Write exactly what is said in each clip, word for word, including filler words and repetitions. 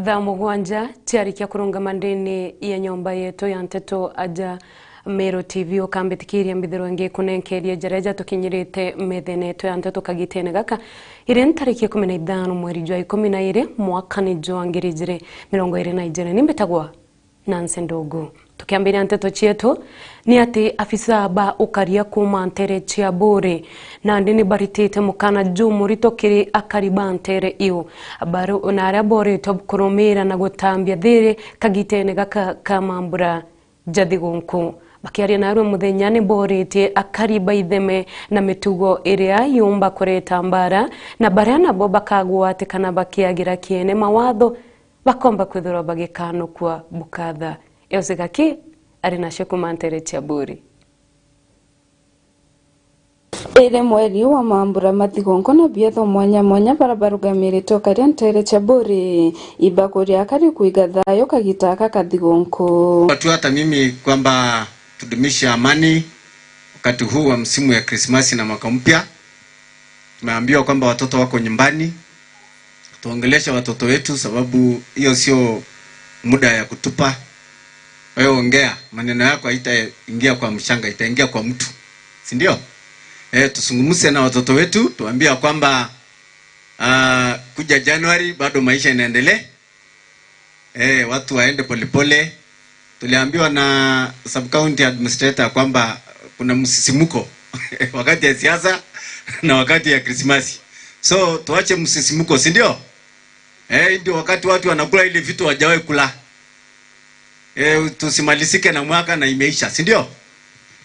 Thaa mugwanja ciarikia kurungama ndini ya nyomba yetu ya nteto aja Meru T V, ukambitikiria mbithirwe ngikunenkeria jaria jatukinyirite methene yetu ya nteto kagitene gaka. Iri ntariki ikumi na ithano mweri jwa ikumi na iri, mwakani jwa ngiri ijiri mirongo iri na ijiri. Ni mbitagwa Nancy Ndugu. Tukiambiria nteto cietu, ni ati afisa ba ukaria kuuma ntere cia Buuri nandi ni baritite mukana jumurito kiri akari ba ntere iu, baru-, na aria boritwe kurumira na gutambia thiri kagitene gaka ka mambura ja thigunku. Bakiaria narua muthenya, ni boritie akari baitheme na mitugo iria yumba kureta mbara, na baria nabo bakagwatikana bakiagira kiene mawatho bakomba kwithirwa bagikanukua bukatha. Eosi Gaki ari nacio kuuma ntere cia Buuri. Iri mweri wa mambura mathigonko na bietho mwanya mwanya bara barugamirite ukaria ntere cia Buuri ibakuria akari kuiga thayo kagita aka kathigonko. Watu hata mimi kwamba tudumishe amani wakati huu wa msimu ya Krismasi na mwaka mpya. Tumeambiwa kwamba watoto wako nyumbani, tuongeleshe watoto wetu, sababu hiyo sio muda ya kutupa. Wewe ongea, maneno yako haitaingia kwa mchanga, itaingia kwa mtu, si ndio? Eh, tuzungumze na watoto wetu, tuambie kwamba, ah, kuja Januari bado maisha inaendelea. Eh, watu waende polepole. Tuliambiwa na sub county administrator kwamba kuna msisimuko wakati ya siasa na wakati ya Krismasi. So, tuache msisimuko, si ndio? Eh, ndio wakati watu wanakula ile vitu hawajawahi kula. Eh, tusimalizike na mwaka na imeisha, si ndio?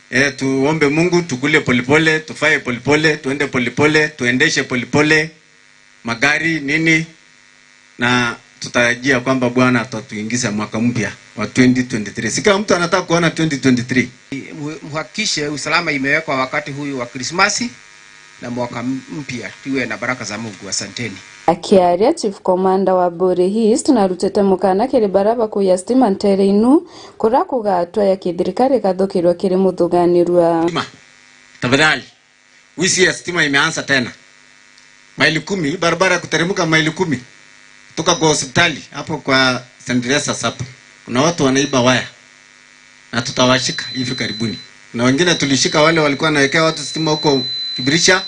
Eh, tuombe Mungu, tukule polepole, tufae polepole, tuende polepole, tuendeshe polepole, magari, nini, na tutarajia kwamba Bwana atatuingiza mwaka mpya wa twenty twenty-three. Si kila mtu anataka kuona twenty twenty-three. Mu-, muhakikishe usalama imewekwa wakati huyu wa Krismasi na mwaka m-, mpya, tuwe na baraka za Mungu. Asanteni. Akiaria, Chief Commander wa Buuri East narutite mukana kiri baria bakuya stima ntere inu, kuria kugatwa ya kithirikari ikathukirwa kiri muthuganirua. Stima, tafadhali. Wizi ya stima imeanza tena. Maili kumi, hii barabara ya kuteremka Maili kumi, kutoka kwa hospitali hapo kwa Saint Teresa's hapo, kuna watu wanaiba waya, na tutawashika hivi karibuni. Na wengine tulishika wale walikuwa wanawekea watu stima huko Kibirisha,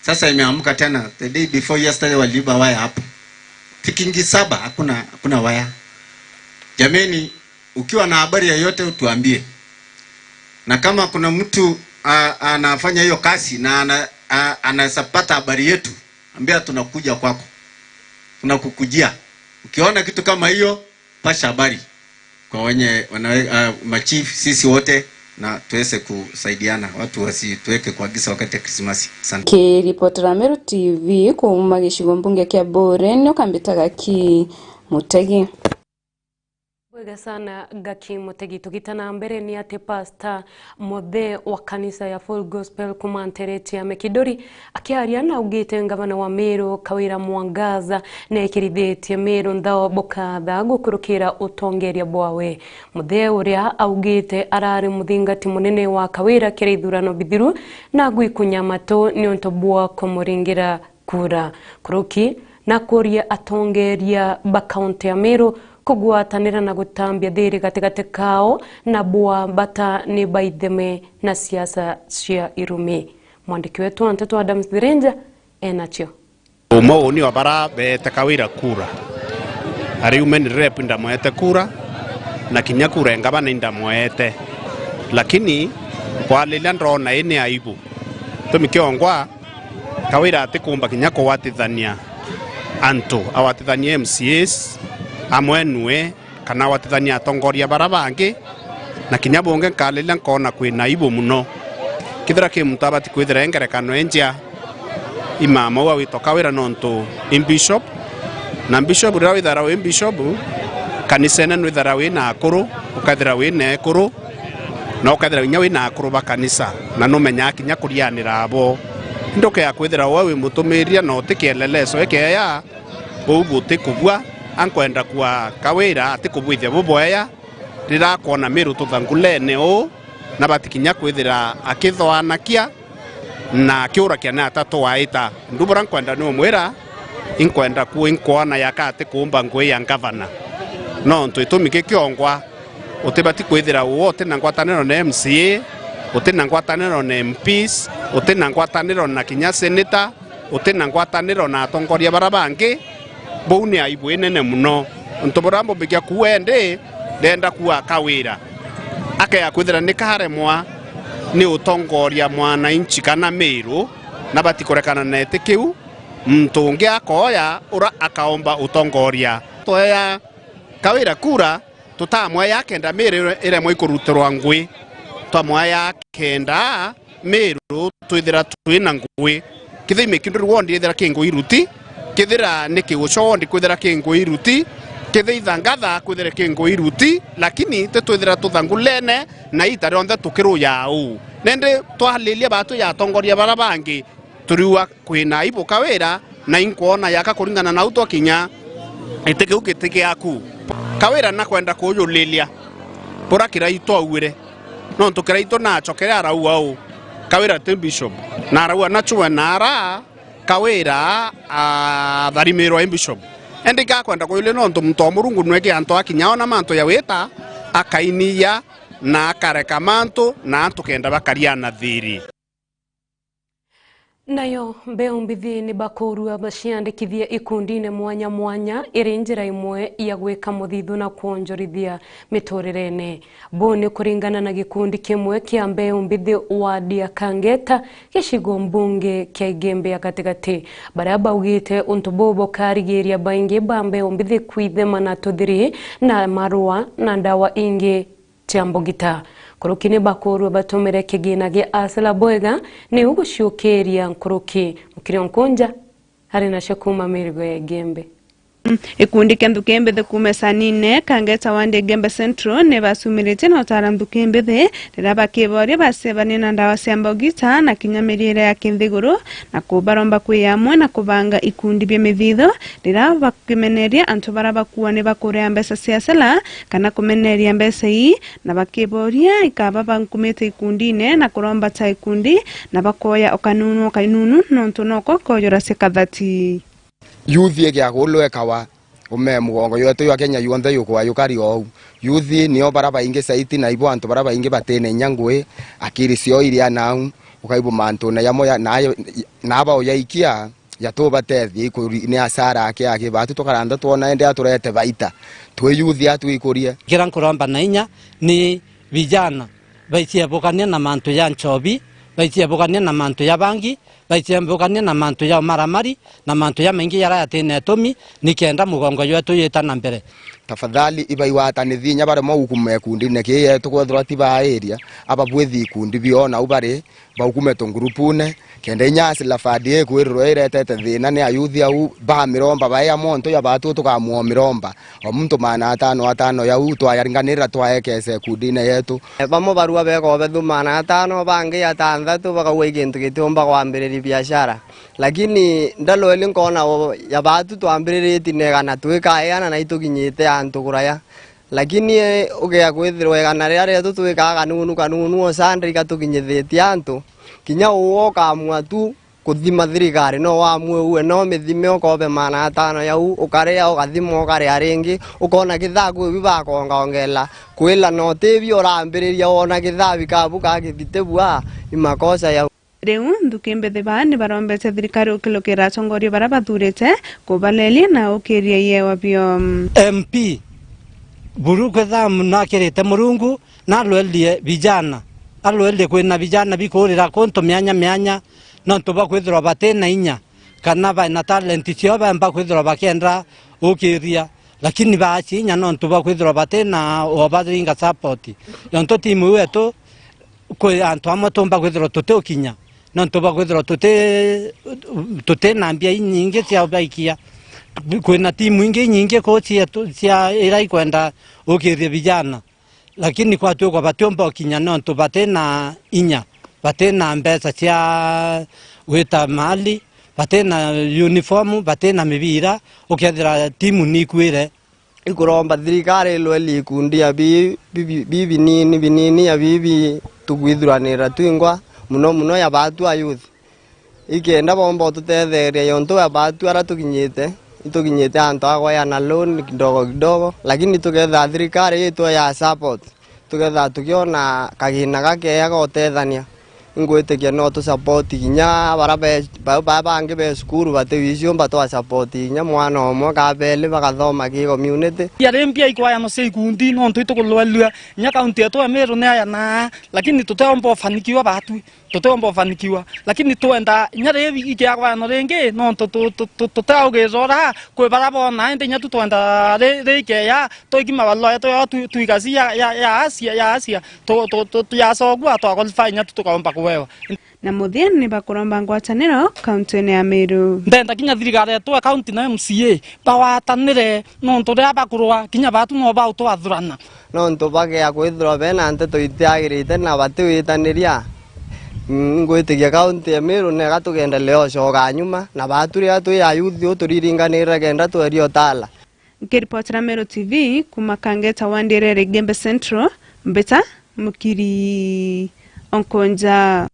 sasa imeamka tena. The day before yesterday waliiba waya hapo. Vikingi saba, hakuna, hakuna waya. Jameni, ukiwa na habari yoyote utuambie. Na kama kuna mtu, a, anafanya hiyo kazi na ana, a, anaweza pata habari yetu, ambia tunakuja kwako. Tunakukujia. Ukiona kitu kama hiyo, pasha habari kwa wenye wanawe-, a, machief, sisi wote, na tuweze kusaidiana. Watu wasituweke kwa giza wakati ya Krismasi. Asante. Kiripotera Meru T V kuuma gicigo mbunge kia Buuri, ni ukambitaga ki Mutegi. Bwega sana, Gaki Mutegi. Tugita na mbere, ni ati Pastor Muthe wa kanisa ya Full Gospel kuuma ntere cia Mekidori akiaria naugite ngavana wa Meru Kawira Mwangaza nekirithitie Meru nthao bukatha gukurukira utongeria bwawe. Muthe, uria augite arari muthingati munene wa Kawira kiri ithurano bithiru, na gwikunya matu niuntu bwa kumuringira kura. Kuruki na kuria atongeria ba kaunti ya Meru kugwatanira na gutambia thiri gatigati kao na bwa bata ni baitheme na siasa cia irumi. Mwandiki wetu wa nteto Adams Thirinja enacio. Umwe uni wa bara beete Kawira kura. Ari women rep ndamwete kura, na kinya kura engavana indamwete. Lakini kwariria ndona ini aibu. Tumi kiongwa, Kawira atikumba kinya kuwatithania antu, awatithanie M C As, amwe nue, kana awatithanie atongoria bara bangi, na kinya bungi nkariria nkona kwina aibu muno. Kethira ki muntu abati kwithira e ngerekano injia, i mama uu awitwa Kawira nontu i bishop, na bishop riria withagirwa wi bishop, kanisene nwithagirwa wina akuru, ukethira wina ekuru, na ukethira kinya wina akuru ba kanisa, na numenyaa kinya kurianira abo. Indi ukea kwithira we wi mutumiriria na uti kieleleso ikieya, uu buti kubua, ankwenda kwa Kawira ati kubwithia bubwea, riria akwona Miru tuthangulene uu, na bati kinya kwithira akithoanakia na akiurakia ni ata twaita. Ndu buria nkwenda ni umwira, Inkwenda ku, inkwona yaka ati kuumba ngui ya ngavana. Nontu itumi kikiongwa, utibati kwithira uwe uti na ngwataniro na M C A, uti na ngwataniro na M Ps, uti na ngwataniro na kinya senator, uti na ngwataniro na atongoria bara bangi. Buu ni aibu inene muno. Untu buria mbumbikia kuuga indi, ndenda kuuga Kawira akea kwithira ni karemwa ni utongoria mwananchi kana Miru, na batikurekana na iti kiu, muntu ungi akoya ura akaomba utongoria. Twea Kawira kura, tutamwea kenda Miru iremwe ikurutirwa ngui, twamwea kenda Miru twithira twina ngui. Kethira i Mikinduri ward ithira ki ngui iruti, kethira ni Kiucho ward kwithira ki ngui iruti, kethira i Thangatha kwithira ki ngui iruti, lakini ti twithira tuthangulene na ita rionthe tukiruja uu. Nindi twalilia batu ya atongoria bara bangi, turiua kwina aibu Kawira, na inkwona yaka kuringana na u twakinya, iti kiu giti giaku. Kawira nakwenda kujulilya bura Kiraitu auire, nontu Kiraitu naacokere araua uu, Kawira ti bishop, na araua nachue na ara Kawira atharimirwa i bishop. Indi gakwenda kujulilya nontu muntu wa Murungu nweke antu akinya ona mantu ya wita, akainiya na akareka mantu, na antu kenda bakaria na thiri. Nayo mbeu mbithi ni bakurua baciandikithie ikundine mwanya mwanya, iri njira imwe ya gwika muthithu na kwonjorithia miturirene. Buu ni kuringana na gikundi kimwe kia mbeu mbithi ward ya Kangeta, gicigo mbunge kia Igembe ya gatigati, baria baugite untu buu bukarigiria baingi ba mbeu mbithi kwithema na tuthiri na marua na ndawa ingi cia mbugita. Nkuruki ni bakurua batumire kigina gia Hustler bwega, niu guciukiria nkuruki. Mukirio Nkunja ari nacio kuuma mirigo ya Igembe. Ikundi kia nthuki mbithi kuuma icanine Kangeta ward ya Igembe Central ni bacumiritie na utara nthuki mbithi riria bakiboria bacebania na ndawa cia mbugita na kinya miriire ya kinthiguru, na kubaromba kwi amwe na kubanga ikundi bia mithitho riria bakimeneria antu baria bakuua ni bakuria mbeca cia Hustler kana kumeneria mbeca ii, na bakiboria ikaba bankumite ikundine na kuromba ta ikundi, na bakoya o kanunu o kanunu nontu noko koyora cia kathati. Youth igiagulwe ikawa, ume mugongo jwetu jwa Kenya juonthe jukwa jukari ou. Youth nio bara baingi saiti, na ibo antu bara baingi batina inya ngui, akiri ciao iria nau, ukaibu mantune jamwe ja-, na, na aba ujaikia, jatubatethie ikuri-, ni asara aki aki, batu tukaranda twona ende aturete baita. Twi youth atu ikurie. Kira nkuromba na inya ni vijana baiciebukania na mantu ja nchobi, baiciebukania na mantu ja bangi, baiciebukania na mantu ja umaramari, na mantu ja maingi jaria jatina itumi, nikenda mugongo jwetu jwita na mbere. Tafadhali, ibaigwatanithie inya baremwa gukuma ikundine kii yetu, kwethirwa ti ba area, ababwithi ikundi bio nau bari, baukume tungurupune, kenda inya Hustler Fund ikwirirwa iretete thina ni ayuthi au ba miromba, bai amwe ontu ja batu tukamua miromba, o muntu maana atano atano jau twayaringanirira twaekesa ikundine yetu. Bamwe barua bekobe thu maana atano, bangi atanthatu, bakauga i gintu gitiumba kwambiriria biashara. Lakini ndalweli nkona o ya batu twambiriritie na igana twikaeana na itukinyite antu kuraya. Lakini, eh, ugea kwithirwa igana riria rietu twikaa kanunu kanunu o Sunday ikatukinyithitie antu, kinya uwe ukamua tu kuthima thirikari, no wamue uwe, no mithime ukobe maana atano jau, ukaria, ukathima, ukaria ringi, ukona kithaa kwi bi bakongaongela, kwila na utibio urambiriria wona kithaa bikabu ka kithite bua, i makosa jau. Riu nthuki mbithi baa ni barombete thirikari ukilukira atongoria baria bathurite kubaleria na ukiria iewa bio. M P buru kwithira nakirite Murungu, nalwerie vijana, alwerie kwina vijana bikurira kuntu mianya mianya, nontu bwa kwithirwa batina inya, kana baina talent ciao baemba kwithirwa bakienda ukiria, lakini baaci inya nontu bwa kwithirwa batina ubaringa support. Nontu timu yetu kwi antu amwe tumba kwithirwa tutiukinya, nontu bwa kwithirwa tuti, tuti na mbia inyingi cia ubaikia. Kwina timu ingi inyingi kuu cietu cia ira ikwenda ukiria vijana, lakini kwatuikwa batiumba ukinya nontu bati na inya, bati na mbeca cia gwita mali, bati na uniform, bati na mibira, ukethira timu ni ikuire. Ikuromba thirikari ilwelie ikundi ya bi-, bi-, bi-, bi binini, binini ya bibi tukwithuranira twingwa, muno muno ya batu ayuthi. Ikenda bomba ututetheria, yontu ya batu ara tukinyite, itukinyite antu a kweana loan kidogo kidogo, lakini tuketha thirikari itwe ya support, tuketha tukiona kagina gakeya gotethania. Ingwitikia no tu support kinya bara be, ba, ba bangi be cukuru batiwiciumba twa support kinya mwana umwe ka beli bagathoma ki community. Yari mbia ikwayano cia ikundi nontu itukulwelua kinya kaunti yetu ya Meru ni ayana, lakini tuteomba ufanikiwa batu. Tutiumba ufanikiwa, lakini twenda inya ri ikiagwano ringi, nontu tu-, tu-, tu-, tutiaugirira ura kwi bara bona, indi inya tu twenda ri-, ri ikeya, twiki mabarua yetu yo tu-, tuigasi ya, ya, ya asia, ya asia, tu-, tu-, tu-, yacogua twa qualify inya tu tukaumba kuewa. Na muthia ni bakuromba ngwataniro kaunti-ini ya Meru. Ndenda kinya thirikari yetu ya kaunti na M C A bagwatanire, nontu riria bakurwa, kinya batu no bautwathurana. Nontu bagea kwithirwa bena nteto itiagirite na batiwitaniria, mm, ngwitikia kaunti ya Meru nega tugendelea ucoka nyuma, na batu riria twi ayuthi uturiringanirire kenda tweria utala. Nkiripotera Meru T V kuma Kangeta wandire Igembe Central, Mbita Mukiri Onkonja.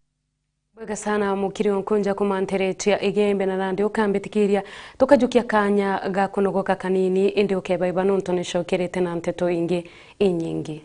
Bwega sana, Mukiri Onkonja kuma ntere cia Igembe na nandi ukambitikiria tukajukia kanya ga kunogoka kanini, indi ukebaiba nontu nicokerete na nteto ingi inyingi.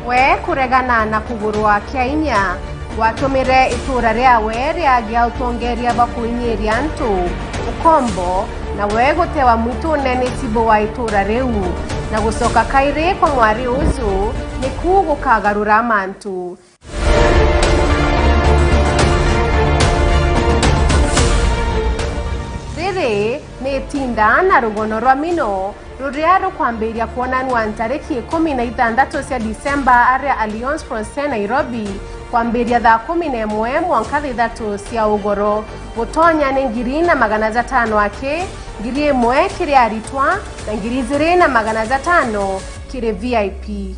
We kuregana na kugurwa kia inya, watumire itura riawe riagia utongeria bwa kuinyiria antu, ukombo, na we gutewa mwitune ni cibu wa itura riu, na gucoka kairi kwa mwari uju, niku gukagarura mantu. Riri ni itinda na rugono rwa mino ruria rukwambiria kwonanua ntariki ikumi na ithanthatu cia Disemba aria Alliance Française Nairobi, kwambiria thaa kumi na imwe mwanka thithatu cia ugoro. Gutonya ni ngiri na magana jatano aki, ngiri imwe kiri aritwa, na ngiri ijiri na magana jatano kiri V I P.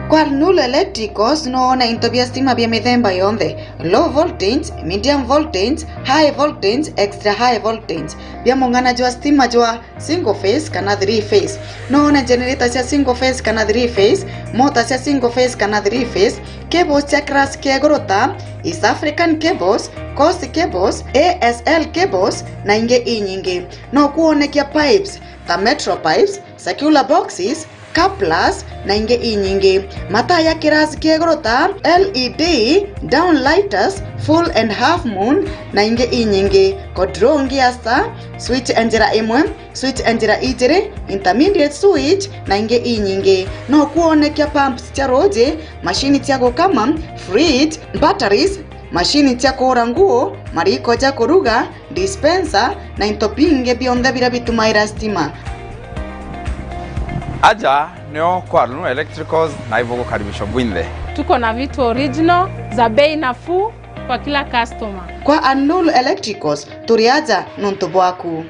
Kwa Arnul Electricals no wone into bia stima bia mithemba yonthe, low voltage, medium voltage, high voltage, extra high voltage, bia mung'ana jwa stima jwa single phase kana three phase. No wone generator cia single phase kana three phase, mota cia single phase kana three phase, cables cia class kia iguru ta East African Cables, Coast Cables, A S L Cables na ingi inyingi. No kuonekia pipes ta metal pipes, circular boxes, couplers na ingi inyingi. Mataa ya kirasi kia iguru ta L E D, downlighters, full and half moon na ingi inyingi. Control ngia star, switch ya njira imwe, switch ya njira ijiri, intermediate switch na ingi inyingi. No kuonekia pumps cia ruuji, mashini cia gukama, fridge, batteries, mashini cia kuura nguo, mariko ja kuruga, dispenser na into bingi bionthe biria bitumaira stima. Aja nio kwa Arnul Electricals na ibugukaribishwa bwinthe. Tuko na vitu original za bei nafuu kwa kila customer. Kwa Arnul Electricals, turi aja nontu bwaku.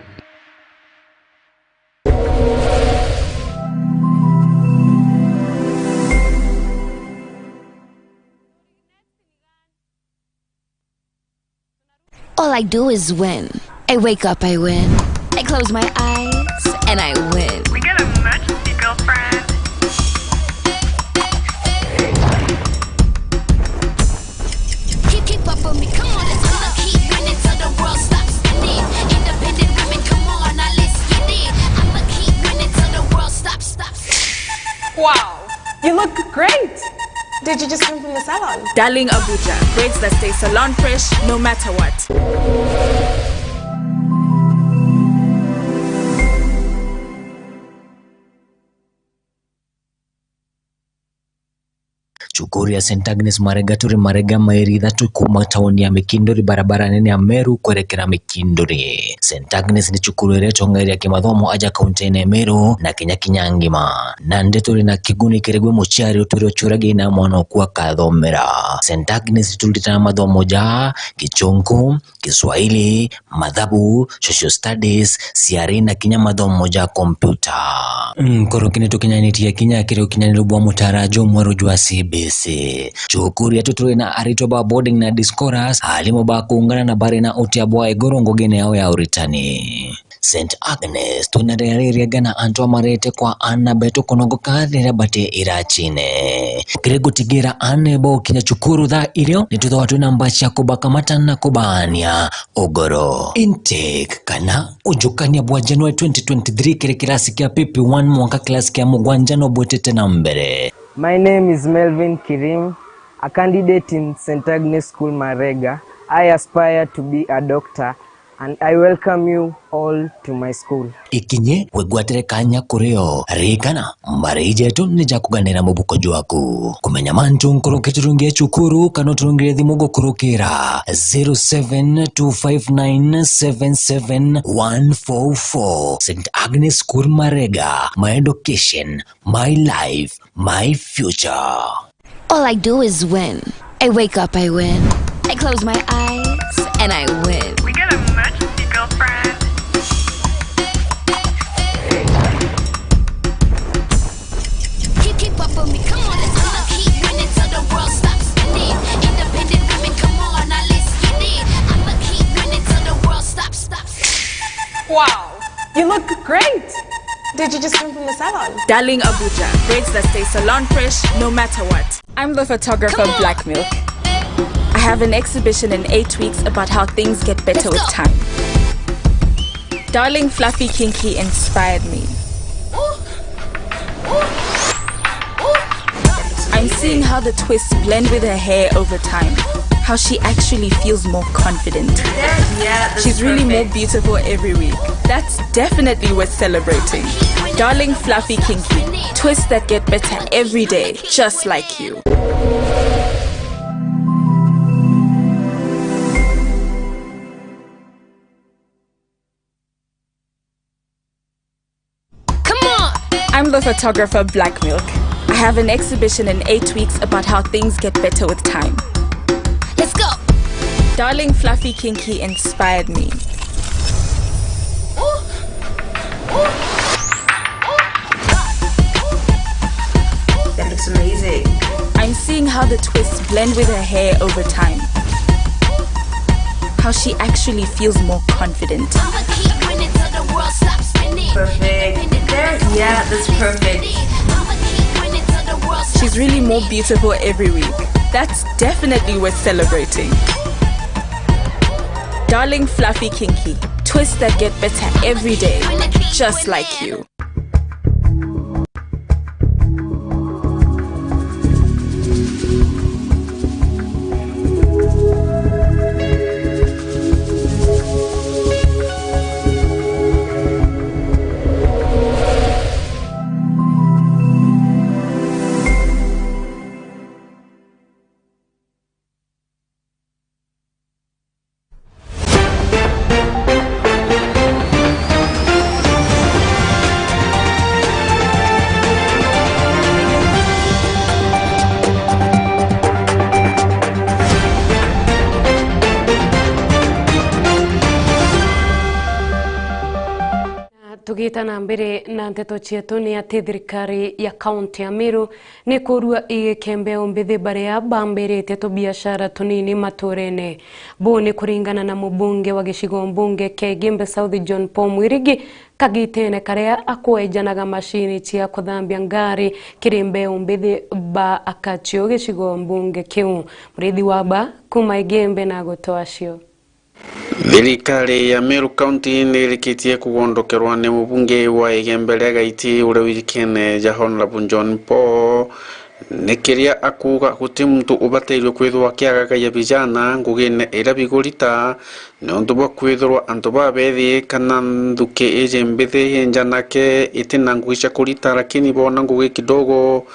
All I do is win. I wake up, I win. I close my eyes, and I win. We got a emergency, girlfriend. Keep, keep up on me, come on, let's go. Keep winning till the world stops spinning. Independent women, come on, now let's get it. I'ma keep winning till the world stops, stops. Wow, you look Great! Did you just come from the salon? Darling Abuja, braids that stay salon fresh no matter what. Cukuru ya Saint Agnes Marega turi Marega, mairi ithatu kuuma tauni ya Mikinduri, barabara nene ya Meru kwerekera Mikinduri. Saint Agnes ni cukuru iria itongeeria kimathomo aja kaunti-ini ya Meru na Kenya kinya ngima. Nandi turi na kiguni kiri gwi muciari utwire uciuragia ina mwana oku akathomera. Saint Agnes turutaga mathomo ja Gichungu, Kiswahili, mathabu, social studies, ciari na kinya mathomo ja kompyuta. Nkoroki ni tukinyanitie kinya kiri ukinyaniru bwa mutaara jumweru jwa C B C. Cukuru yetu turi na aritwa ba boarding na day scholars, aarimu ba kuungana na bari na utia bwa iguru ngugine yao ya uritani. Saint Agnes, twina riria ririaga na antu amarete kwa aana betu kunogoka riria bati iracine. Kiri gutigira aana bokinya cukuru thaa irio, ni tuthawa twina mbaa cia kubakamata na kubaania ugoro. Intake kana ujukania bwa January twenty twenty-three kiri kirasi kia P P one mwanka kirasi kia mugwanja no bwitite na mbere. My name is Melvin Kirim, a candidate in Saint Agnes School Marega. I aspire to be a doctor and I welcome you all to my school. Ikinye wigwatire kanya kuri o. Ririkana, mbari jetu ni ja kuganira mubuko jwaku. Kumenya mantu nkuruki turungie cukuru kana uturungire thimu gukurukira zero seven two five nine seven seven one four four. Saint Agnes School Marega, my education, my life, my future. All I do is win. I wake up, I win. I close my eyes, and I win. We got a emergency, girlfriend. Keep, keep up with me, come on, let's go. I'ma keep winning till the world stops spinning. Independent women, come on, now let's get it. I'ma keep winning till the world stops, stops. Wow, you look great! Did you just come from the salon? Darling Abuja, braids that stay salon fresh no matter what. I'm the photographer Black Milk. I have an exhibition in eight weeks about how things get better with time. Darling Fluffy Kinky inspired me. I'm seeing how the twists blend with her hair over time. How she actually feels more confident. Yeah, yeah, she's really more beautiful every week. That's definitely worth celebrating. Darling Fluffy Kinky, twists that get better every day, just like you. Come on! I'm the photographer Black Milk. I have an exhibition in eight weeks about how things get better with time. Let's go! Darling Fluffy Kinky inspired me. Ooh. Ooh. Ooh. That looks amazing. I'm seeing how the twists blend with her hair over time. How she actually feels more confident. Perfect. There, yeah, that's perfect. She's really more beautiful every week. That's definitely worth celebrating. Darling Fluffy Kinky, twists that get better every day, just like you. Na tugita na mbere na nteto cietu, ni ati thirikari ya kaunti ya Meru ni kurua igike mbeu mbithi baria bambiritie tubiashara tunini maturene. Buu ni kuringana na mubunge wa gicigo mbunge kia Igembe South, John Paul Mwirigi, kagitene karia akuejanaga macini cia kuthambia ngari kiri mbeu mbithi ba akacio gicigo mbunge kiu. Murithi wa ba kuma Igembe na gutoa cio. Thirikari ya Meru County ni irikitie kugondokerwa ni mubunge wa Igembe ria Gaiti uria wikene ja Honourable John Paul, Ni kiria akuuga guti muntu ubatairwe kwithirwa akiagagaia vijana ngugine iria bigurita, niuntu bwa kwithirwa antu babethi kana nthuki iji mbithi injanake iti na ngugi cia kurita, lakini boona ngugi kidogo,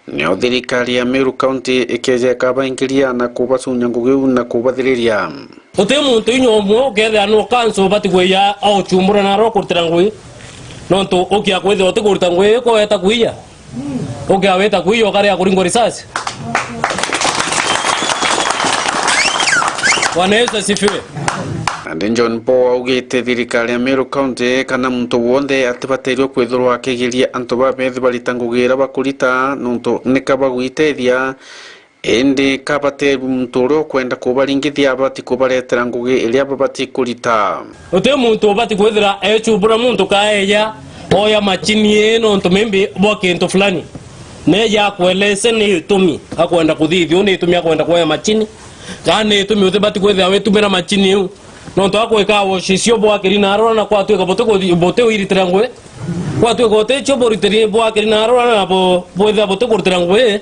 nio thirikari ya Meru County ikeeja ikabaingiria na kubacunya ngugi iu na kubathiriria. Guti muntu inya umwe ukethira no kanso ubati kwija auchumbura na aro kurutira ngugi, nontu ukia kwithirwa uti kuruta ngugi iko weta kuiya. Ukia weta kuiya ukarea kuringwa risasi. Bwana Yesu asifiwe. Nandi John Paul augite thirikari ya Meru County kana muntu wonthe atibatairwe kwithirwa akigiria antu babethi barita ngugi iria bakurita, nontu nika bagwitethia. Indi kabateerwi muntu uria ukwenda kubaringithia abati kubaretera ngugi iria babati kurita. Guti muntu ubati kwithira echumbura muntu kaeja oya machini ii nontu maybe bwa kintu fulani. Neja akuelese ni itumi akwenda kuthithia, ni itumi akwenda kuoya machini, kana ni itumi utibati kwithira witumira machini iu. Nontu akwika woshi cio bwakiri na arora na kwatuika buti kuthi-, buti wiritira ngugi. Kwatuika uti cio buritiri bwakiri na arora na bu-, bwithira buti kurutira ngugi.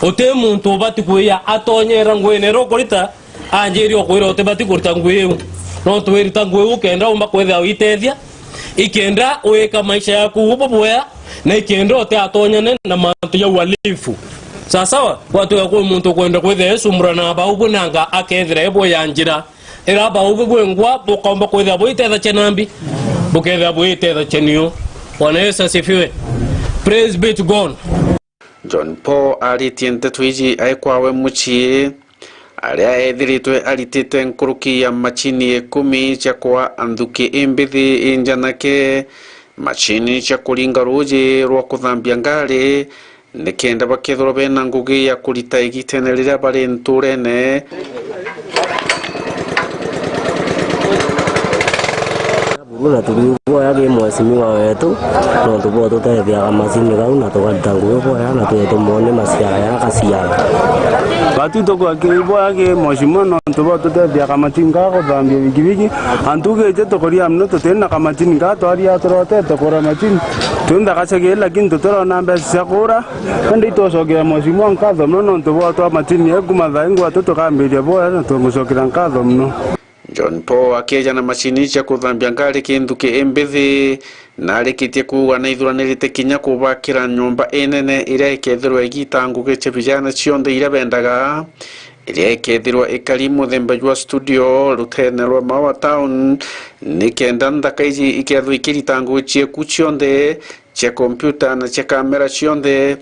Uti muntu ubati kwija atonyera nguine iria ukurita, anjiri ukwira utibati kurita ngugi iu. Nontu wirita ngugi iu kenda umba kwithira witethia, ikenda wika maisha yaku uu bubwea, na ikenda utiatonyane na mantu ja uhalifu. Sawa sawa, gwatuika kwi muntu ukwenda kwithira ecumbura na bau bunanga akethira ebwoya njira. Ira bau bubwengwa bukaumba kwithira bwitethacia nambi, bukethira bwitethacia niu. Bwana Yesu asifiwe. Praise be to God. John Paul aritie nteto iji ai kwawe mucii, aria ethiritwe aritite nkuruki ya machini ikumi cia kwa anthuki imbithi injanake, machini cia kuringa ruuji rwa kuthambia ngari, nikenda bakethirwa bena ngugi ya kurita igitene riria bari nturene. Buru na turi boya ki mheshimiwa wetu, nontu bwa tutethia kamacini kau na tukarita ngugi boya na twetwa mone maciara ya kaciara. Batu tukwakiri boya ki mheshimiwa nontu bwa tutethia kamacini ga kuthambia bikibiki. Antu gije tukuria muno tutiri na kamacini ga twaria turotete kura macini. Twintha gacagi lakini tutirona mbeca cia kura. Indi itwacokera mheshimiwa nkatho muno nontu bwa twa macini eku mathaingwa tu tukambiria boya na tumucokera nkatho muno. John Paul akieja na macini cia kuthambia ngari kinthuki imbithi, na arikitie kuuga na ithuranirite kinya kubakira nyomba inene iria ikethirwa igita ngugi cia vijana cionthe iria bendaga, iria ikethirwa ikari muthemba jwa studio rutene rwa Maua Town, nikenda nthaka iji ikethirwa ikirita ngugi cieku cionthe cia kompyuta na cia kamera cionthe,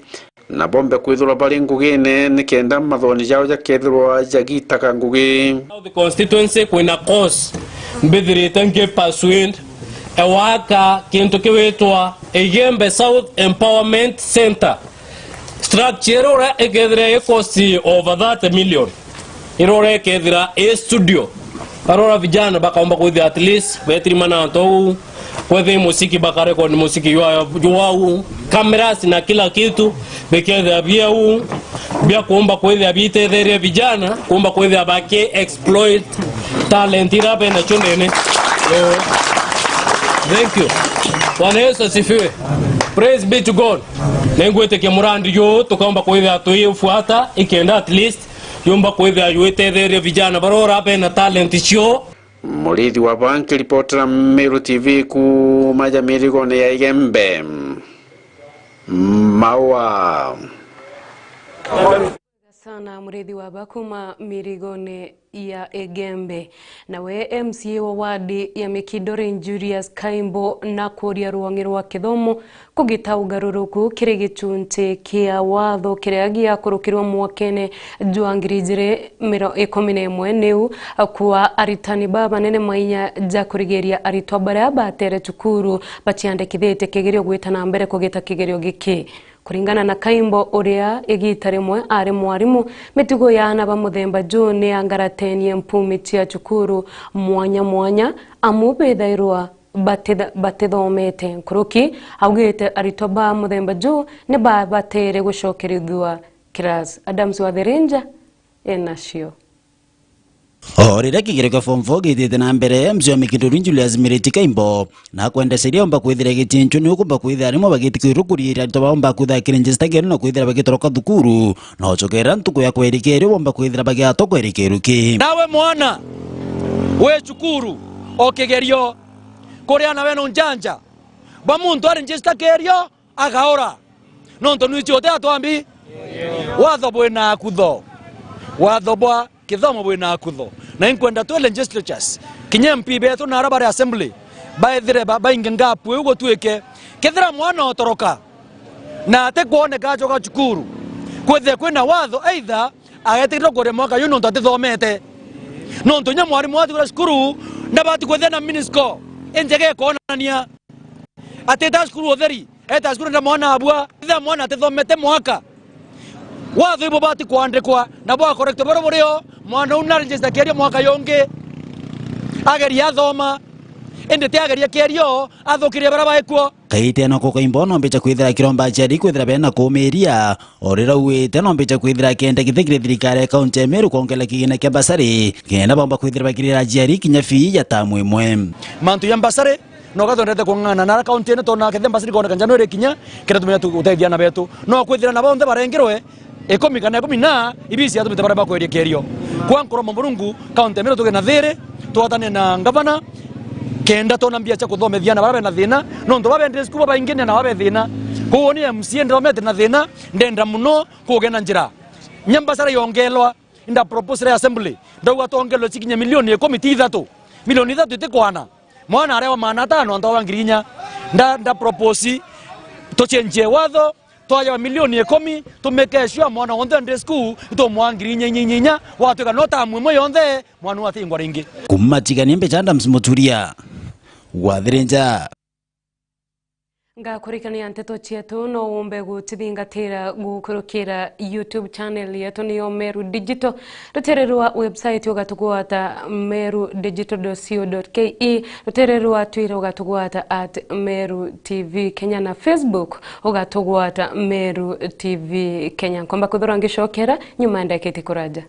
na bombe kwithirwa bari ngugine nikenda mathoni jao jakethirwa jagitaga ngugi. South Constituency kwina course mbithirite nki pursued ewaka kintu kiwitwa Igembe South Empowerment Center. Structure iria ikethira i cost over thirty million. Irore ikethira i studio. Arora vijana bakaomba kwithia at least betirima na antu au. Kwethia musiki bakarekodi musiki jwa-, jwau. Cameras na kila kitu bikethia biau. Bia kuomba kwithia bitetheria vijana, kuomba kwithia baki exploit talent ira benacio ndene. So, thank you. Bwana Yesu asifiwe. Praise be to God. Ningwitikia murandi juu tukaomba kwithia tuiufuata ikenda at least yumba kwithia yuitetheria vijana barora bena talent cio. Murithi wa Banki, ripotera Meru T V kuuma ja mirigone ya Igembe. Maua. Sana Murithi wa Bakuma mirigone ya Igembe. Nawe M C A wa wadi ya Mikindori Julius Kaimbo nakuria rwang'i rwa kithomo kugita ugaruruku kiri gichunchi kia watho kiria giakurukirwe mwakene jwa ngiri ijiri miro-, ikumi na imwe niu kwa aritani babanene mainya ja kurigiria aritwa baria batere cukuru baciandikithitie kigerio gwita na mbere kugita kigerio giki. Kuringana na Kaimbo, uria igita rimwe ari mwarimu, mitugo ya aana ba muthemba juu ni yangaratenie mpumi cia cukuru mwanya mwanya, amu bithairwa batitha-, batithomete nkuruki. Augite aritwa ba muthemba juu ni babatere gucokerithua kirasi. Adams wa Thirinja enacio. O riria kigerio kia form four gitite na mbere, mzee wa Mikinduri Julius Miriti Kaimbo na kwendeceria omba kwithira gicincu ni ukumba kwithira arimwe bagiti kwirukuriira aritwa baomba kwithira kiregister kieru na kwithira bagitoroka thukuru, na ucokeera ntuku ya kwerikeeru bomba kwithira bagiatwa kwerikeeru ki. Nawe mwana wi cukuru o kigerio, kuria nawe no njanja bwa muntu aregister kieru agaura. Nontu nwiji uti atwambi? Watho bwina akutho. Watho bwa kithomo bwina akutho. Na inkwenda twi legislatures, kinya M P betu na aria bari assembly, baethire ba-, bainge ngapu iu gutwike. Kethira mwana otoroka na atikwoneka acoka cukuru, kwithire kwina watho either agetikirwa kuria mwaka yu nontu atithomete. Nontu inya mwarimu atigura cukuru, ndabati kwithira na mini score injega ikonania. Atita cukuru utheri, eta cukuru nda mwana abua, itha mwana atithomete mwaka. Watho ibubati kwandikwa na bwa correct buru burio, mwana uu na register kierio mwaka yungi. Ageria athoma, indi ti ageria kierio athukirie bara baikuo. Kaite no kukaimbo no mbicha kwithira kiromba aciari kwithira bena kumiria. O riria auite no mbicha kwithira akienda kithikire thirikari ya kaunti ya Meru kwongela kigina kia basari, kenda bomba kwithira bakirira aciari kinya fee ya tamu imwe. Mantu ya basari, no gatwendete kung'ana na kaunti ino tona kethe basari koneka January kinya, kenda tumenya tu-, uteithia na betu. No kwithira na bonthe barengirwe ikumi kana ikumi na ibisi atumite baria bakweria kerio. Kwa nkuromba Murungu, kaunti ya Meru tuge na thiri, twatane na ngavana, kenda tona mbia cia kuthomethia na baria bena thina, nontu babendire cukuru babaingi na babe thina. Koguo ni M C A ndiromete na thina, ndenda muno kuge na njira. Nyamba sara yongelwa, inda propose ya assembly, ndauga tongelwe cikinya milioni ikumi ti ithatu. Milioni ithatu itikwana. Mwana arewa maana atano, antu awa ngiri inya. Nda, nda propose, tucenjie watho, twaja milioni ikumi, tumeke sure mwana wonthe ndi school, itumwa ngiri inya, inya, inya, inya, watwika no tamu imwe yonthe, mwana uyu atingwa ringi. Kuma Tigania mbecha Adams Muturia, Wathirinja. Ngakurikania nteto cietu, no umbe gutithingatira gukurukira YouTube channel yetu niyo Meru Digital. Rutere rwa website ugatugwata meru digital dot co dot ke, rutere rwa Twitter ugatugwata at Meru T V Kenya, na Facebook ugatugwata Meru T V Kenya. Nkomba kwithirwa ngicokera nyuma ya ndagika itikuraja.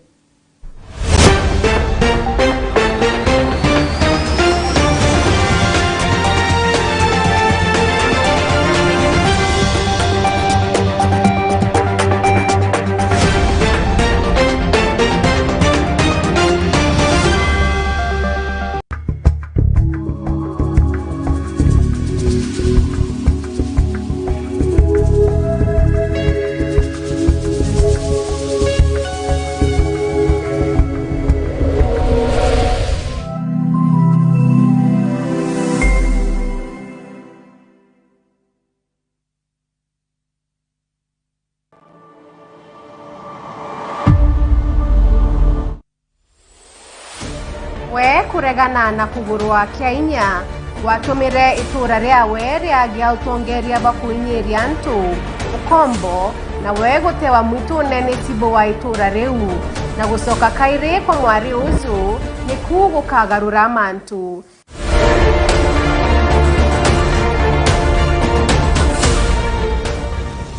We kuregana na kugurwa kia inya, gwatumire itura riawe riagia utongeria bwa kuinyiria antu ukombo, na we gutewa mwitune ni tibu wa itura riu, na gucoka kairi kwa mwari uju, niku gukagarura mantu.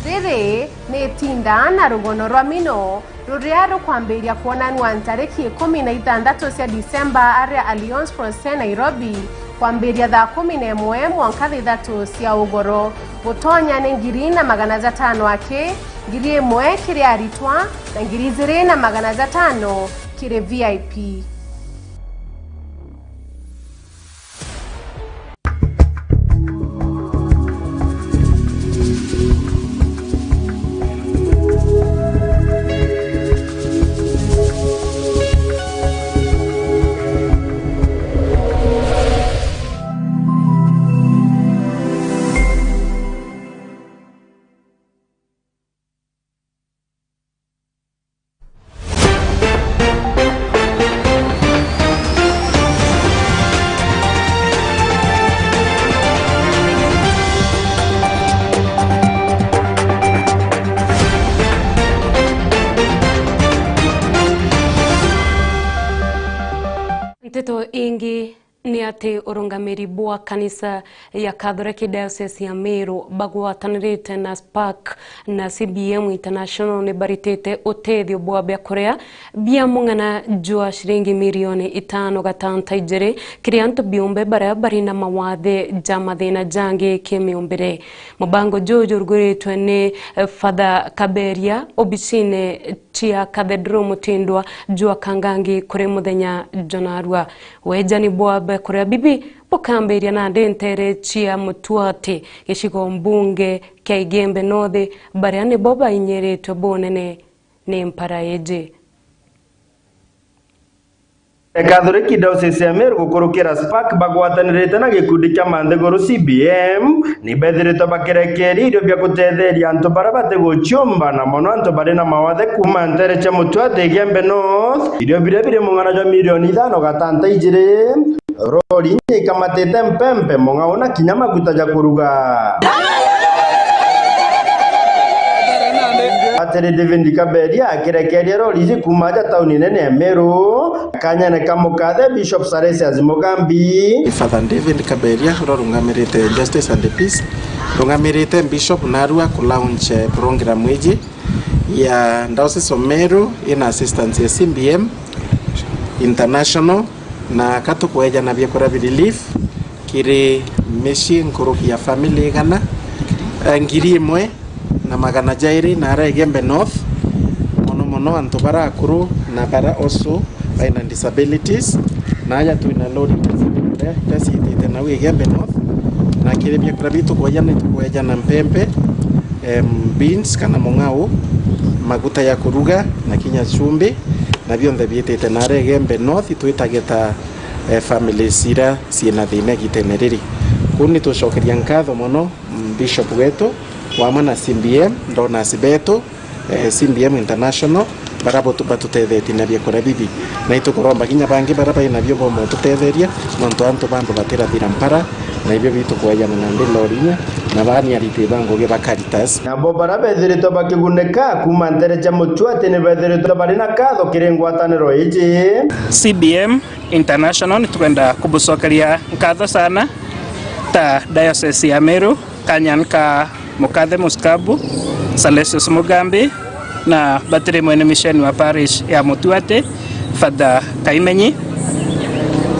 Riri ni itinda na rugono rwa mino ruria rukwambiria kwonanua ntariki ikumi na ithanthatu cia Disemba aria Alliance Française Nairobi, kwambiria thaa kumi na imwe mwanka thaa ithatu cia ugoro. Gutonya ni ngiri na magana jatano aki, ngiri imwe kiri aritwa, na ngiri ijiri na magana jatano kiri V I P. Nteto ingi. Ni ati urungamiri bwa kanisa ya Catholic Diocese ya Meru bagwatanirite na spark na C B M International ni baritite utethio bwa biakuria bia mung'ana jwa ciringi milioni itano gatanta ijiri kiri antu biumbe baria bari na mawathe ja mathina jangi kimiumbire. Mubango juju juruguritwe ni, eh, Father Kaberia obisine cia Cathedral mutindwa jwa Kangangi kuri muthenya jwa narua. Wejani bwa biakuria bibi bukambiria nandi ntere cia Mutuati, gicigo mbunge kia Igembe North, baria nibo bainyiritwe bunene ni mpara iji. Catholic Diocese ya Meru gukurukira spark bagwatanirite na gikundi kia manthiguru C B M ni bethiritwe bakirekeria irio bia gutetheria antu baria batiguciumba, na mono antu bari na mawathe kuuma ntere cia Mutuati Igembe North, irio biria biri mung'ana jwa milioni ithano gatanta ijiri. Rori inya ikamatite mpempe, mung'ao na kinya maguta ja kuruga. Atiri David Kaberia akirekeria rori iji kuuma aja tauni nene ya Meru, kanyene ka mukathe Bishop Salesius Mugambi. Father David Kaberia, uria urungamirite Justice and Peace, ndungamirite Bishop narua ku launch, eh, program iji ya Diocese of Meru in assistance ya C B M International. Na ka tukwejana biakuria bi relief kiri micii nkuruki ya family igana, eh, ngiri imwe na magana jairi na aria Igembe North, mono mono antu baria akuru na baria also baina disabilities. Na aja twina lori iria ciitite nau Igembe North, na kiri biakuria biu tukwejana, tukwejana mpempe, em, beans kana mung'ao, maguta ya kuruga na kinya chumbi, na bionthe biitite na aria Igembe North twitagia ta eh, families iria ciina thina igitene riri. Kuu ni tucokeria nkatho mono, mm, Bishop wetu, wamwe na C B M, donors betu, eh, C B M International, baria botu-, batutethetie na biakuria bibi. Na itukuromba kinya bangi baria baina bio bomba ututetheria, nontu antu bantu batirathira mpara, na ibio bitukwejana nandi lori inya, na baani ariti ba ngugi ba Caritas. Nabo baria bethiritwe bakigunika kuuma ntere cia Mutuati ni bethiritwe bari na nkatho kiri ngwataniro iji. C B M International, nitukwenda kubucokeria nkatho sana ta Diocese ya Meru, kanyan ka Mukathe Muskabu, Salesius Mugambi, na batiri mwene misheni wa parish ya Mutuati, Father Kaimenyi.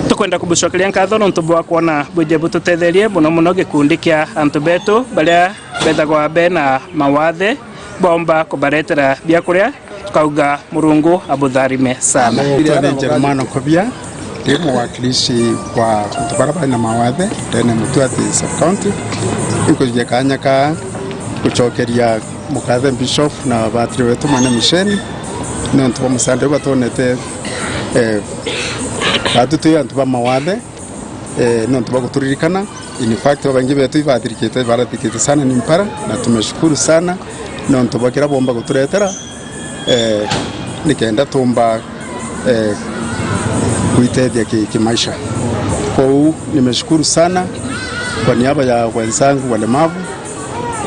Tukwenda kubucokeria nkatho nontu bwa kwona bwije bututetherie, muno muno gikundi kia antu betu baria bethagwa bena mawathe, bomba kubaretera biakuria, tukauga Murungu abutharime sana. Riitwa ni Jerumano Kobia, ndi muwakilishi kwa antu baria bari na mawathe ndene Mutuati sub county. Inkujia kanya ka gucokeria mukathe Bishop na batiri wetu mwene misheni, nontu bwa musanda uyu batonete, eh, batu twi antu ba mawathe, eh, nontu bwa guturirikana. In fact, babaingi betu ibathirikite, ibarathikite sana ni mpara, na tumeshukuru sana nontu bwa kira bomba guturetera, eh, nikenda tumba, eh, kuitethia ki-, kimaisha. Kou nimeshukuru sana kwa niaba ya wenzangu walemavu,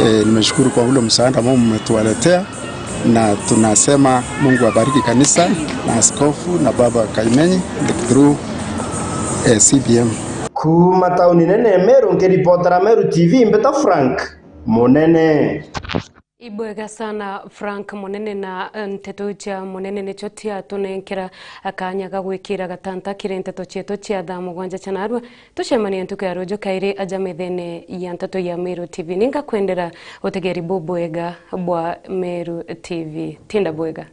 eh, nimeshukuru kwa ule msaada ambao mmetuwaletea. Na tunasema Mungu abariki kanisa na askofu na Baba Kaimenyi through, eh, C B M. Kuuma tauni nene Meru, nkiripotera Meru T V, mbeta Frank Munene. Ibwega sana Frank Munene, na, eh, nteto cia Munene nicio ciatunenkera kanya ga gwikira gatanta kiri nteto cietu cia thaa mugwanja cia narua. Tucemanie ntuku ya ruju kairi aja methene ya nteto ya Meru T V. Ningakwendera utegeri bubwega bwa Meru T V. Tinda bwega.